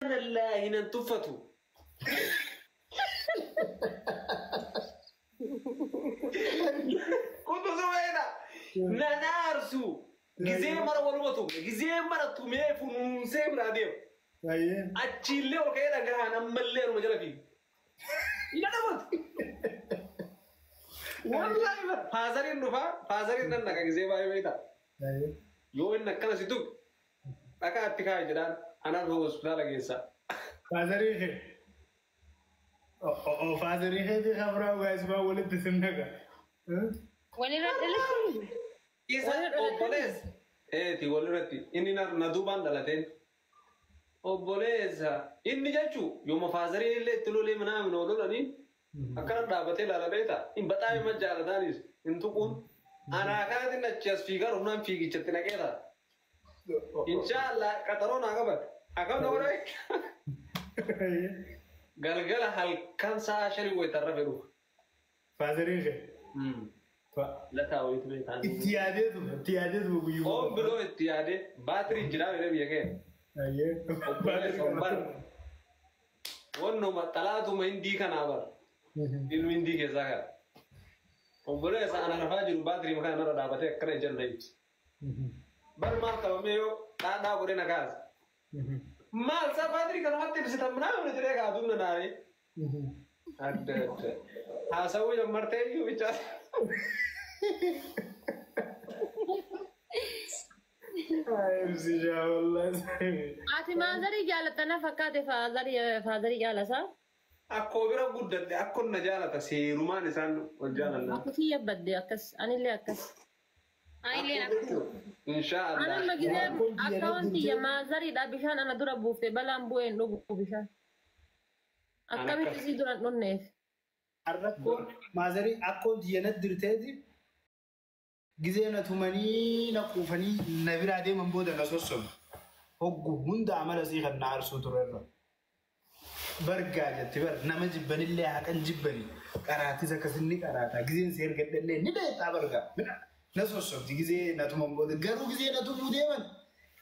Subhaanallaahi, nan tuffatu. Kutu sumeedha. Nan aarsu. Gizee mara waluma tumne. Gizee mara tumee funuunsee biraa deema. Achiillee ol ka'ee dhagahaan ammallee anuma jala fiigu. Ina dhabatu. Wallaahi bara. Faazariin dhufaa, faazariin nan dhaqa gizee baay'ee beektaa. Yoo inni akkana si tuqe, dhaqaa itti kaa'i jedhaan, anaan dhufa hospitaala geessaa. Faazarii kee. Faazarii keetii kabraa gaazibaa walitti sin naqa. Walirra dhalatti. Isa obboleessa. Eeti, walirratti inni na duubaan dhalateen. Obboleessa inni jechuu yooma faazariin illee itti lolee manaa minoo lolanii akkana dhaabatee ilaala beektaa. Hin baxaa'ee ma jaalataanis hin tuquun. Anaa kanaatiin achi as fiigaa dhufnaan fiigichatti naqeeta. Inshaallah qaxaroo naa qabate. Akkam na godha? Galgala halkan sa'a 5 wayitarra fedhu. Faazarii kee. Lataa wayitu beektaa. Itti yaadeetuma guyyuu. Oon biloo itti yaadee baatirii jiraa jedhee biyya keenya. Obboleessa bara. Wannuma xalaatuma hindii kanaa bara. Ilmi hindii keessaa kana. Obboleessa, ana rafaa jiru baatirii makaa narra dhaabatee akkana ijaan na ibsa. Bar maal qabamee yoo dhaadhaa godhee na kaasa. Maal isaa baatirii kanumatti ibsitan minaa jedhee kaatuun na naaree. Adda adda. Haasawuu jammartee iyyuu bichaa. Ibsishaa wallaahi. Ati maazarii jaalattana fakkaate, faazarii jaalasaa. Akkoo bira guddadhe, akkoon na jaalata, seerumaan isaan wal jaalanna. Akkasii yabbadde akkas, anillee akkas. Anillee akkasuma. Inshaallah. Anamma gisee akka wanti maazariidha bishaan ana dura buufte balaan bu'een dhugu bishaan. Akkamitti isii dura hin dhunneef? Rakkoon maazarii akkoon tiyya dirteeti gizee na tumanii na quufanii na biraa deeman booda na sossobu. Hoggu hunda amala sii kan na aarsuu turerra. Bargaa jetti bar nama jibbanillee haqan jibbani qaraatis akkasin ni qaraata, gizeen si ergadhallee ni beektaa, bargaa na sossobdi gizee na tuman booda. Garuu gizee na tumuu deeman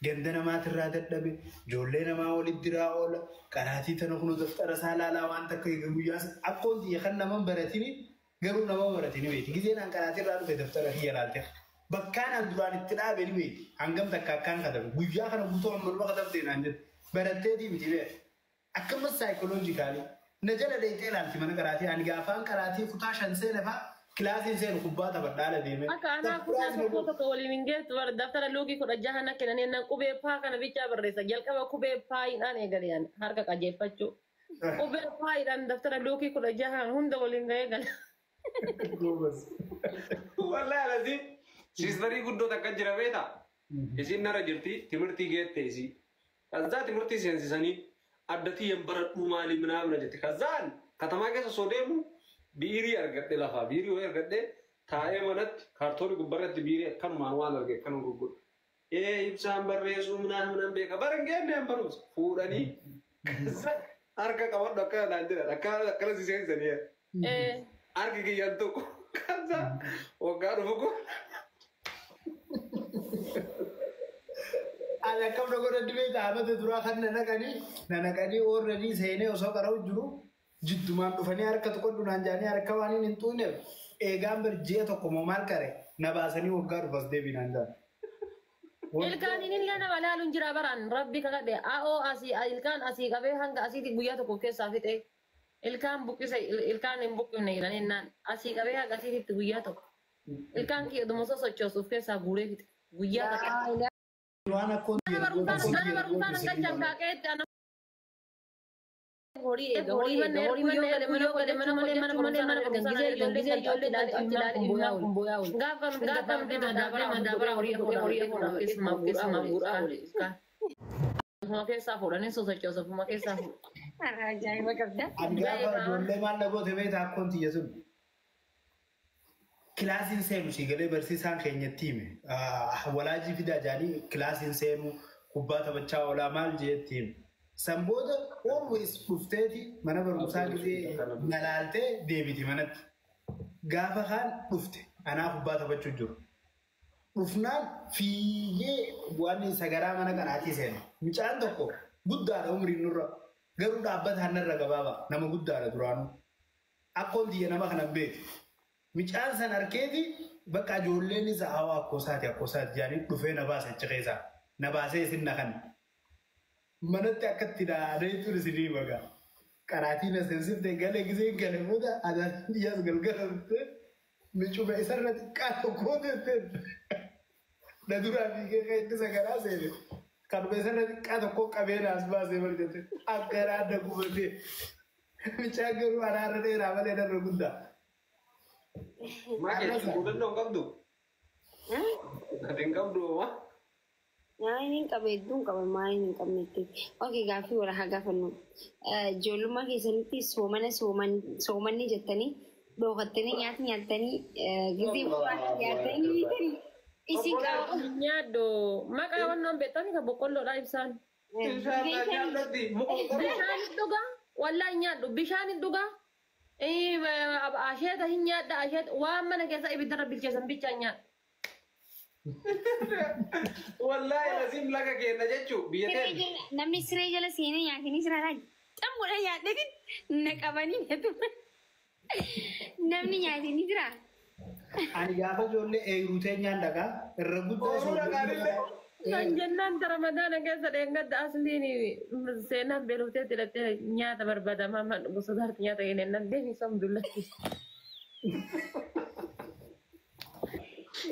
ganda namaatirraa dadhabe, ijoollee namaa walitti diraa oola, qaraatii tana kunuu daftara isaa laalaa waan takka guyyaa akkoon tiyya kan nama baratini, garuu nama baratini beeti. Gizeen an qaraatirraa dhufe daftara kiyya laalte bakkaan an duraan itti dhaabe ni beeti, hangam takka akkaan katabe, guyyaa kana guutuu ammaluma katabdee naan jedhe, baratteetii miti beeti. Akkasumas psychologically na jala dheeyxee ilaalti mana qaraatii. Ani gaafaan qaraatii kutaa 5 seene faa kilaasiin seenu kubbaa taphadhaala deeme. Akka anaa kutaa tokko tokko waliin hin geessu bara daftara luukii 16 na kennanii nan qubee paa kana bichaa barreessa. Jalqaba qubee paayiidhaan eegalee harka qajeelfachuu. Qubee paayiidhaan daftara luukii 16 hunda waliin ga'ee gala. Wallahi alasi siistarii guddoo takka jira beektaa? Isiin narra jirti, timirtii geette isii. Kazaa timirtii seensisanii adda tiyyan baradhuu maali minaa jette. Kazaan katamaa keessa osoo deemu biirii argadhe lafaa. Biirii wayii argadhe, taa'ee manatti kaartoonii gubbarratti biirii akkanumaan waan arge akkanuma gurguru. Ee, ibsaan barreessuu minaa minaan beeka. Bara hin geenne hin barumsa. Fuudhanii harka qabadhu akkana naan jedhan, akkana si seensisanii. Harki kiyyaan tokko kaza waggaa dhufu kun. Ani akkam na godhan beektaa? Amata duraa kan na naqanii oorranii seenee osoo qara'u jiru jiddumaan dhufanii harka tuqadhu naan jaanii, harka waan hin tuqneef eegaan bar ji'a tokko moo maal qare na baasanii waggaa dhufas deebii naan jaan. Ilkaaniin illee nama laaluun jira baraan rabbi kakadhe a'oo asii ilkaan asii qabee hanga asiitti guyyaa tokko keessaa fixe. Ilkaan buqqise, ilkaan hin buqqifne jedhanii naan asii qabee hanga asiitti guyyaa tokko. Ilkaan kiyya dhuma sosochoosuuf keessaa guuree fixe guyyaa tokko. Waan akkoon Mana barumsaan hanga cankaaqeetti ana horii eega, horii manna horii manna mana hojjechuu mana malee mana malee mana barumsaa gisee ijoollee achi ilaale imimmaan kun booyaa oolu. Gaafa gaafa madaabara madaabara horii horii horii keessumaa keessumaa guuraa oole. Ofuma keessaa fuudhanii sosochoosa, ofuma keessaa fuudhu. Ajaa'iba qabda. Ani gaafa ijoollee maal na goote beektaa? Akkoon tiyya sun kilaasiin seenu si galee barsiisaan keenyatti hime, walaajii fidaa jaanii, kilaasiin seenu kubbaa taphachaa oolaa maal jeetti hime. San booda always dhufteeti mana barumsaa gisee na laaltee deebiti manatti. Gaafa kaan dhufte anaa kubbaa taphachuu jiru. Dhufnaan fiigee waan sagaraa mana kanaatii seena. Mucaan tokko Guddaadha umriin nurra. Garuu dhaabbata hannarra gabaabaa nama guddaadha duraanuu. Akkoon tiyya nama kana hin beeku. Micaan san harkeeti bakka ijoolleen isa hawaa akkoo isaati jedhanii dhufee na baase achi keessaa. Na baasee isin na kan. Manatti akkatti dhaadee ture isinii magaa. Qaraatii na seensifte galee gisee gale booda adaan dhiyyaas galgala dhuftee micuma isarra xiqqaa tokkoo teessee na duraa fiigee kan inni sagaraa seene. Kanuma isarra xiqqaa tokkoo qabee naas baasee marjate akkanaa adda gubatee. Micaan garuu anaarra dheeraa malee narra guddaa. Maa keessatti mudannoo hin qabdu? Ati hin qabdu homaa? Nyaanni hin qabu hedduun qaba maal hin qabnetti. Okei gaaffii wal haa gaafannu. Ijoollummaa keessanitti soomana soomanni jettanii dhoofattanii nyaata nyaattanii gizee muraasa nyaattanii hiitanii isin qaba. Nyaaddo maqaa wannan beektani kan boqqolloodha ibsaan. Nyaadhatti muka Bishaan dhugaa wallaahi nyaadhu bishaan dhugaa. Asheeta hin nyaadha asheeta waan mana keessa ibiddarra bilcheessan bichaa nyaadha. Wallaahi lasiin laga keenya jechuun biyya teenya. Namni siree jala seenee nyaatanii siree cammuudha nyaadheetiin na qabanii na tuman. Namni nyaatanii jira. Ani gaafa ijoollee eerutee nyaan dhagaa irra guddaa Ooluu dhagaanillee. Kan jennaan ramadaana keessa dheengadda asliin seenaan beeloftee hidhattee nyaata barbaadamaa man gosa isaatti nyaata kenneen deemi som dullatti.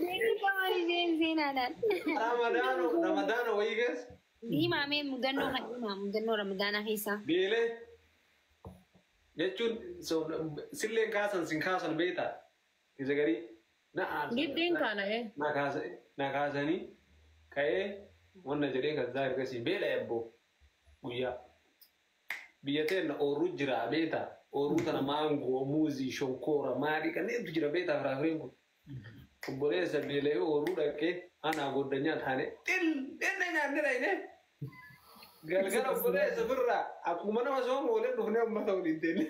Deemii qabanii seenaadhaan. Ramadaano ramadaano wayii keessa. Himaamee mudannoo kan himaa mudannoo ramadaanaa keessaa. Beelee jechuun silleen kaasan sin kaasan beektaa? Isa garii na aarsa. Giddiin kana ee. Na kaasanii ka'ee wanna jedhee kan ergasii beela ebboo guyyaa. Biyya teenna oorru jira beektaa? Oorru tana maangoo, muuzii, shonkoora, maalii kanneentu jira beektaa firaafireen kun. Obboleessa beela'ee oorru dhaqee anaa goddanyaa taane xinna nyaanne dhayne. Galgala obboleessa birraa akkuma nama sooma waliin dhufnee uummata waliin teenne.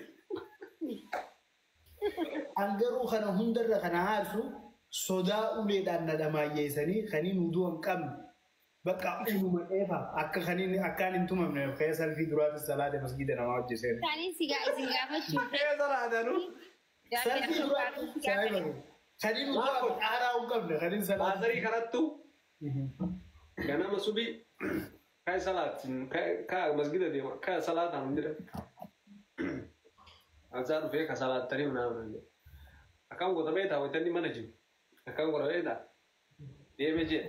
An garuu kana hundarra kana haarsu sodaa uleedhaan na dhamaayyeessanii kaniin uduu hin qabne bakka uluma dheefa akka kaniin akkaan hin tumamne ka'ee salfii duraatis salaata masgiida namaa hojjeseen. Isaanis isin gaafachuuf. Keessa laatanu. Salfii duraatis saayiba kaniin uduu aaraa hin qabne kaniin salaata. Maazarii kanattu ganama subii kai salaatin kai masgida deema kai salaataan hin jedhan. Azaa dhufee ka salaattanii ምናምን jedhe. Akkam godha beektaa wayitanni mana jiru. Akkam godha beektaa deeme jee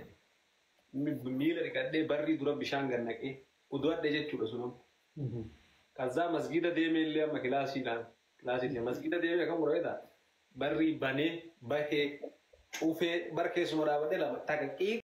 miila dhiqadhee barrii dura bishaan gad naqee udu'adhe jechuudha sunam. Kazaa masgida deemee illee amma kilaasiidhaan kilaasii masgida deemee akkam godha beektaa barrii banee bahee cufee bar keessuma dhaabadhee lama takka.